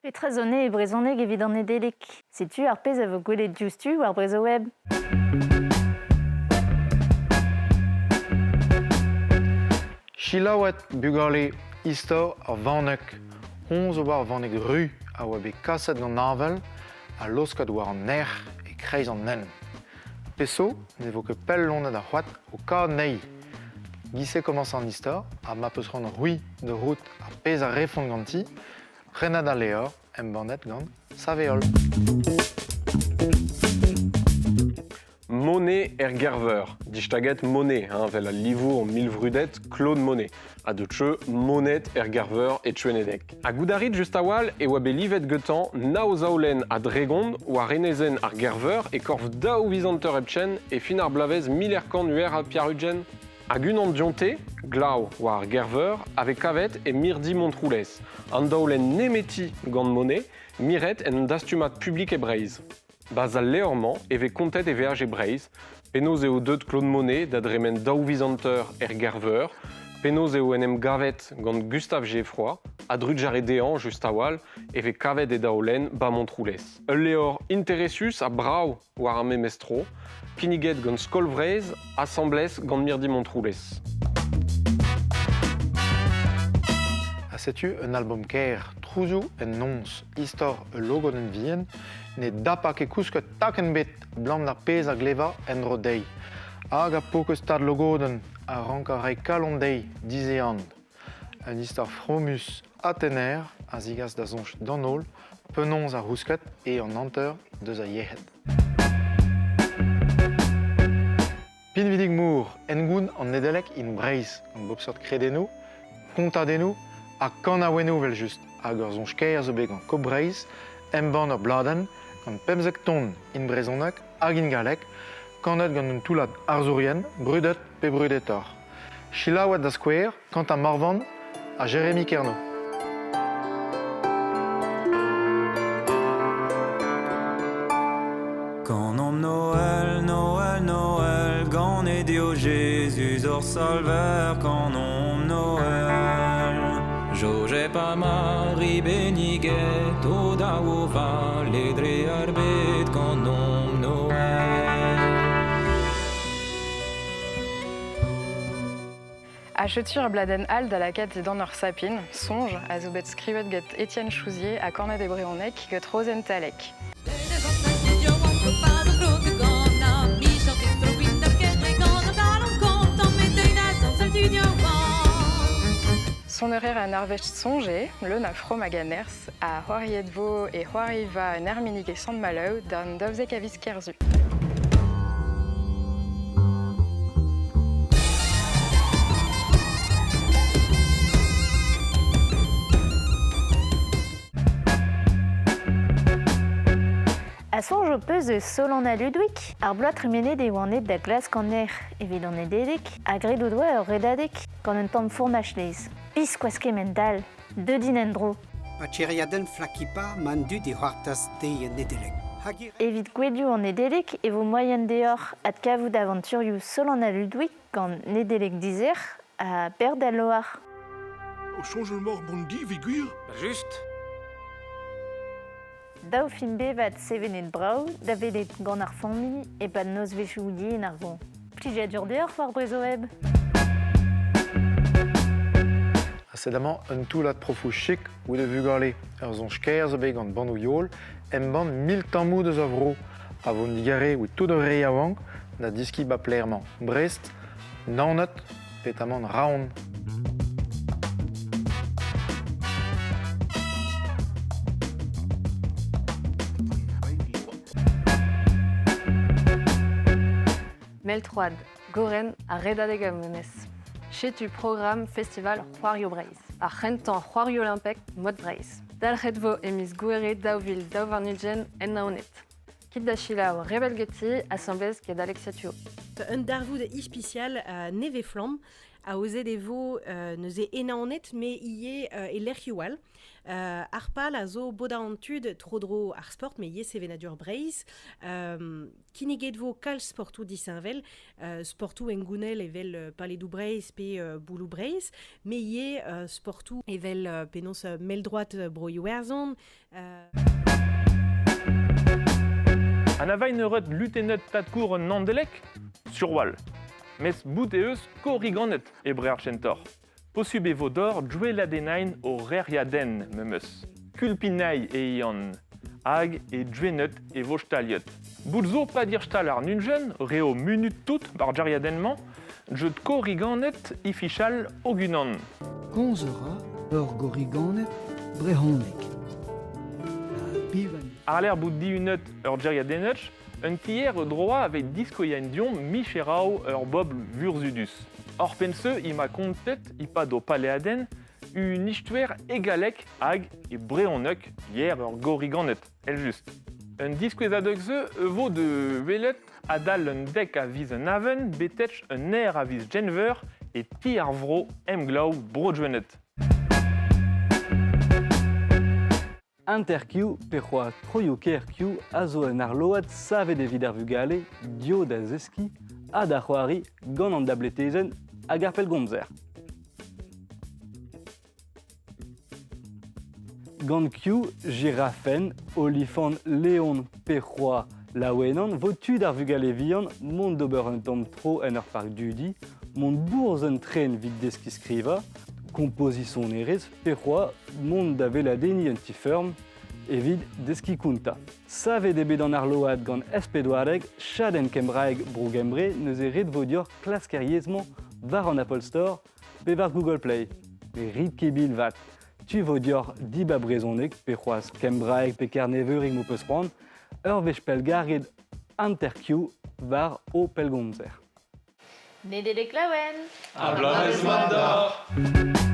Petra zo e brezhoneg evit an Nedeleg? Setu ar pezh a vo gwelet diouzhtu war Brezhoweb. Selaouet bugale istor ar vaneg. Hoñ zo war ar vaneg ru a oa bet kaset gant avel ha laosket war an erc'h e-kreiz an hent. Peso ne vo ket pell lonet ar c'hoad o kad anezhi. Giz-se komañs an istor ha ma peus c'hoant c'hwi da c'hoût ar pezh a refont ganti, Prenad al levr embannet gant Saveol. Monet er Gerveur, distaget Monet, hein, vel al livour milvrudet Claude Monet, ha deut Monet er Gerveur e Twenedeg. Ha goût a rit just a-walh e oa bet livet gantañ nav zaolenn ha dregont war enezenn ar Gerveur e korf daou viz hanter hepken e fin ar bloavezh 1980. Hag unan dionte, glav war ar Gerveur, a vez kavet e mirdi Montroulez, an daolenn nemeti gant Monet miret en un dastumad publik e Breizh. Barzh al levr-mañ e vez kontet e veaj e Breizh, penaos eo deuet Claude Monet da dremen daou viz hanter er Gerveur, penaos eo en em gavet gant Gustave Geffroy, a-drugarez dezhañ just a-walc'h e vez kavet e daolenn 'ba Montroulez. Ul levr interesus ha brav war ar memes tro, kinniget gant Skol Vreizh asambles gant Mirdi Montroulez. Ha setu un albom kaer, Trouzoù en noz, istor ul logodenn vihan, ne dapa ket kousket takenn bet 'blam d'ar pezh a gleva en-dro dezhi. Hag a po ket stad logodenn a rank reiñ kalon dezhi dizehan. Un istor fromus ha tener a zigas da soñj d'an holl penaos ar c'housked eo an hanter deus ar yec'hed. Pinvidik-mor, hengoun an Nedeleg in Breizh, gant bep seurt kredennoù, kontadennoù ha kanaouennoù evel-just. Hag ur soñj kaer zo bet gant Coop Breizh, embann ur bladenn gant 15 ton in brezhoneg hag in galleg, kanet gant un toullad arzourien brudet pe brudetoc'h. Selaouet da skouer Quentin Morvan ha Jérémy Kerno. Kanomp Noël, Noël, Noël, ganet eo Jezuz hor Salver, kanomp Noël. Jozef ha Mari benniget, o daou o vale dre ar bed, kanomp Noël. Ha setu ur bladenn all da lakaat dindan ur sapin, soñj, a zo bet skrivet get Étienne Chouzier ha kanet e brezhoneg get Rozenn Talec. Soner an arvest soñj eo, leun a from hag a nerzh, ha c'hoariet vo e c'hoariva en Erminig e Sant-Maloù d'an 12 a viz Kerzu. A soñj ho peus eus Solana Ludwig? Ar bloaz tremenet e oan aet da glask an erc'h evit an Nedeleg ha graet o doa ur redadeg gant un tamm fourmaj laezh. Biskoazh kement-all! Deut int en-dro. Patcheriadenn Flakipa ma an dud e c'hoartaz deiz an Nedeleg. Evit gouelioù an Nedeleg e vo moaien deoc'h adkavout avanturioù Solana Ludwig gant Nedeleg dizec'h ha Berr da loar. O soñjal mor Bondi 'vit gwir? Just. Daou film bevat sevenet brav da welet gant ar familh e-pad nozvezhioù yen ar goañv. Plijadur deoc'h war Brezhoweb! Ha sed amañ un toullad profoù chik ouzh e vugale. Ur soñj kaer zo bet gant bannoù Yol embann mil tammoù deus ar vro a vo digarez evit tout ar re yaouank da diskiñ 'ba plec'h-mañ Brest, Naoned petamant Raon. Mell-troad, Goren ha Redadeg ar memes. Setu programm Festival C'hoarioù Breizh, ar c'hentañ c'hoarioù olimpek mod Breizh. Dalc'het vo e miz Gouhere 2022 en Naoned. Kit da selaou Rebel Getty asambles get Alexia Tuo. Un darvoud ispisial nevez-flamm aozet e vo neuze e Naoned met ivez e lec'hioù all. Ar pal a zo bodañ an tud tro-dro ar sport met ivez sevenadur Breizh. Kinniget vo kalz sportoù disheñvel, sportoù hengounel evel paledoù Breizh pe bouloù Breizh, met ivez sportoù evel penaos mell-droad Bro-Iwerzhon. Anavain eured lutennet tad-kour un Nandelek Surwal. Mes bout eh eus korriganed e Brearchentor. Posubl e vo d'or dweladennain o rec'hiadenn memes. Kulpinai e Ian hag e dwenet e vo staliet. Bout zo padir stal ar nunjen, reo munut tout bar jariadenn-mañ, jeu korriganed ifichal ogunan. Komz a ra ur gorriganed brezhonek. Àr-lerc'h bout dihunet ur geriadenneg, un tier droa aveit diskoiañ deomp micheraou ur bobl vurzhudus. Oc'hpenn-se ema kontet e-pad ho paleadenn un istoer e galleg hag e brezhoneg yer ur gorriganed, èl-just. Un diskouezadeg-se vo da welet adal un dek a viz an Aven betek un aer a viz Genver e ti ar vro Emglev Bro-Gwened. Interkiv pe c'hoazh troioù-kaer-kiv a zo un arload savet evit ar vugale dio da zeskiñ ha da c'hoari gant an dabletezenn hag ar pellgomzer. Gant Q, Girafen, Olifant, Leon pe c'hoazh Laouenan vo tu d'ar vugale vihan mont d'ober un tamm tro en ur park dudi, mont bourzh un tren evit deskiñ skrivañ, kompoziñ sonerezh pe c'hoazh mont da weladenniñ un ti-feurm evit deskiñ kontañ. Savet eo bet an arload gant S-Pedwareg, chadenn kembraeg Bro-Gembre, neuze ret vo deoc'h klask er yezh-mañ war an Apple Store pe war Google Play. Met rit ket bil 'vat, tu vo deoc'h dibab brezhoneg pe c'hoazh kembraeg pe kerneveureg m'ho peus c'hoant, ur wech pellgarget Interq war ho pellgomzer. Nedeleg laouen! Ha bloavezh mat deoc'h!